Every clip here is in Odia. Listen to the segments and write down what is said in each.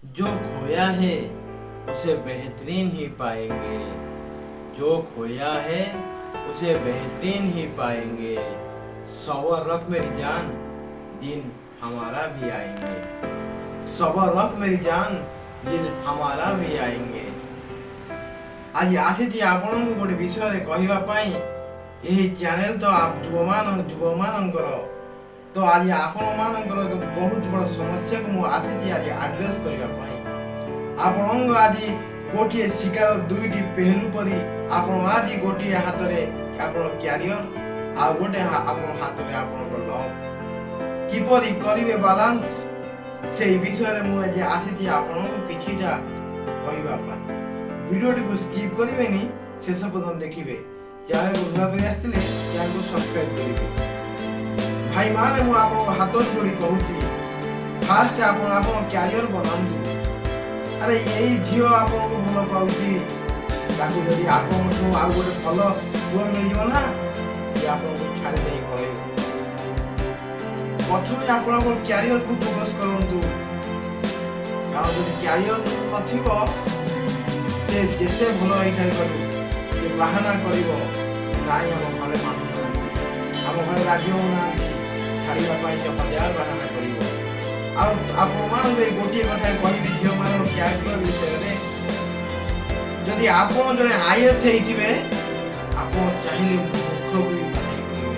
जो खोया है उसे बेहतरीन ही पाएंगे, जो खोया है उसे बेहतरीन ही पाएंगे। सब्र रख मेरी जान, दिन हमारा भी आएंगे। सब्र रख मेरी जान, दिन हमारा भी आएंगे। ଆଜି ଆସିଛି ଆପଣଙ୍କୁ ଗୋଟେ ବିଷୟରେ କହିବା ପାଇଁ। ଏହି ଚ୍ୟାନେଲ ତ ଯୁବମାନଙ୍କର ତ। ଆଜି ଆପଣମାନଙ୍କର ଏକ ବହୁତ ବଡ଼ ସମସ୍ୟାକୁ ମୁଁ ଆସିଛି ଆଜି ଆଡ୍ରେସ୍ କରିବା ପାଇଁ। ଆପଣଙ୍କ ଆଜି ଗୋଟିଏ ସିକ୍କାର ଦୁଇଟି ପେହଲୁ ପରି ଆପଣ ଆଜି ଗୋଟିଏ ହାତରେ ଆପଣ କ୍ୟାରିୟର ଆଉ ଗୋଟେ ଆପଣ ହାତରେ ଆପଣଙ୍କ ଲଭ୍ କିପରି କରିବେ ବାଲାନ୍ସ, ସେଇ ବିଷୟରେ ମୁଁ ଆଜି ଆସିଛି ଆପଣଙ୍କୁ କିଛିଟା କହିବା ପାଇଁ। ଭିଡ଼ିଓଟିକୁ ସ୍କିପ୍ କରିବେନି, ଶେଷ ପର୍ଯ୍ୟନ୍ତ ଦେଖିବେ। ଚ୍ୟାନେଲକୁ ନୂଆ କରି ଆସିଥିଲେ ଚ୍ୟାନେଲକୁ ସବସ୍କ୍ରାଇବ୍ କରିବେ। ଭାଇମାନେ, ମୁଁ ଆପଣଙ୍କ ହାତ ଯୋଡ଼ି କହୁଛି, ଫାଷ୍ଟ ଆପଣ ଆପଣ କ୍ୟାରିୟର ବନାନ୍ତୁ। ଆରେ, ଏଇ ଝିଅ ଆପଣଙ୍କୁ ଭଲ ପାଉଛି, ତାକୁ ଯଦି ଆପଣଙ୍କଠୁ ଆଉ ଗୋଟେ ଭଲ ପୁଅ ମିଳିଯିବ ନା, ସିଏ ଆପଣଙ୍କୁ ଛାଡ଼ି ଦେଇ ପଳେଇବ। ପ୍ରଥମେ ଆପଣ ଆପଣ କ୍ୟାରିୟରକୁ ଫୋକସ୍ କରନ୍ତୁ, କାରଣ ଯଦି କ୍ୟାରିୟର ନଥିବ, ସେ ଯେତେ ଭଲ ହେଇଥାଇପାରୁ, ସେ ବାହାନା କରିବ, ନାଇଁ, ଆମ ଘରେ ମାନୁନାହାନ୍ତି, ଆମ ଘରେ ରାଜି ହେଉନାହାନ୍ତି ଛାଡ଼ିବା ପାଇଁ। ସେ ହଜାର ବାହାନା କରିବ। ଆଉ ଆପଣମାନଙ୍କୁ ଏଇ ଗୋଟିଏ କଥା କହିବି ଝିଅମାନଙ୍କ କ୍ୟାରେକ୍ଟର ବିଷୟରେ। ଯଦି ଆପଣ ଜଣେ ଆଇଏଏସ୍ ହେଇଥିବେ, ଆପଣ ଚାହିଁଲେ ମୂର୍ଖକୁ ବି ବାହାହେଇ ପଡ଼ିବେ,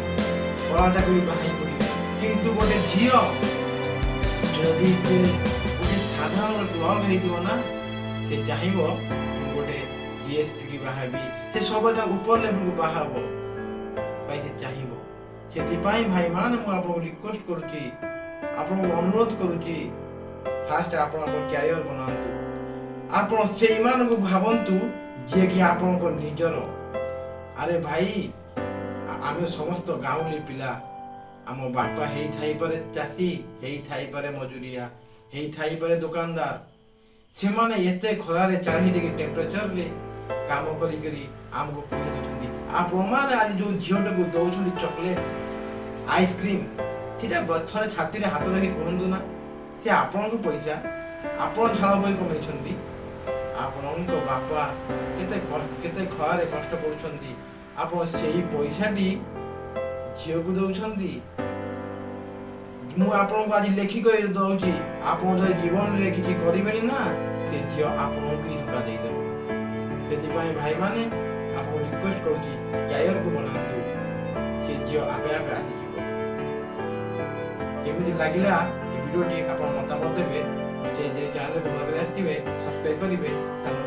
କଳାଟାକୁ ବି ବାହାହେଇ ପଡ଼ିବେ। କିନ୍ତୁ ଗୋଟେ ଝିଅ ଯଦି ସେ ଗୋଟେ ସାଧାରଣ କ୍ଲର୍କ ହେଇଥିବ ନା, ସେ ଚାହିଁବ ମୁଁ ଗୋଟେ ଡିଏସ୍ପି କି ବାହା ହେବି। ସେ ସବୁବେଳେ ତା ଉପର ଲେଭେଲକୁ ବାହା ହବ ପାଇଁ ସେ ଚାହିଁବ। ସେଥିପାଇଁ ଭାଇମାନେ, ମୁଁ ଆପଣଙ୍କୁ ରିକ୍ୱେଷ୍ଟ କରୁଛି, ଆପଣଙ୍କୁ ଅନୁରୋଧ କରୁଛି, ଫାଷ୍ଟ ଆପଣ ଆପଣ କ୍ୟାରିୟର ବନାନ୍ତୁ। ଆପଣ ସେଇମାନଙ୍କୁ ଭାବନ୍ତୁ ଯିଏକି ଆପଣଙ୍କ ନିଜର। ଆରେ ଭାଇ, ଆମେ ସମସ୍ତ ଗାଉଁଲି ପିଲା। ଆମ ବାପା ହେଇଥାଇପାରେ ଚାଷୀ, ହେଇଥାଇପାରେ ମଜୁରିଆ, ହେଇଥାଇପାରେ ଦୋକାନଦାର। ସେମାନେ ଏତେ ଖରାରେ 40 ଡିଗ୍ରୀ ଟେମ୍ପରେଚରରେ କାମ କରି କରି ଆମକୁ ପଇସା ଦେଉଛନ୍ତି। ଆପଣମାନେ ଆଜି ଯୋଉ ଝିଅଟାକୁ ଦଉଛନ୍ତି ଚକୋଲେଟ, ଆଇସ୍କ୍ରିମ, ସେଇଟା ଥରେ ଛାତିରେ ହାତ ରଖି କୁହନ୍ତୁ ନା, ସେ ଆପଣଙ୍କ ପଇସା, ଆପଣ ଝାଳ ବୋହି କମେଇଛନ୍ତି। ଆପଣଙ୍କ ବାପା କେତେ କେତେ ଖରାରେ କଷ୍ଟ କରୁଛନ୍ତି, ଆପଣ ସେଇ ପଇସାଟି ଝିଅକୁ ଦଉଛନ୍ତି। ମୁଁ ଆପଣଙ୍କୁ ଆଜି ଲେଖି କରି ଦଉଛି, ଆପଣ ଯଦି ଜୀବନରେ କିଛି କରିବେନି ନା, ସେ ଝିଅ ଆପଣଙ୍କୁ ହିଁ ଧୋକା ଦେଇଦେବ। ସେଥିପାଇଁ ଭାଇମାନେ, ଆପଣଙ୍କୁ ରିକ୍ୱେଷ୍ଟ କରୁଛି, କ୍ୟାରିୟରକୁ ବନାନ୍ତୁ, ସେ ଝିଅ ଆପେ ଆପେ ଆସିଯିବ। କେମିତି ଲାଗିଲା ଏ ଭିଡ଼ିଓଟି, ଆପଣ ମତାମତ ଦେବେ। ଯେ ଯେ ଚ୍ୟାନେଲକୁ ନୂଆ କରି ଆସିଥିବେ, ସବସ୍କ୍ରାଇବ୍ କରିବେ। ସାଙ୍ଗରେ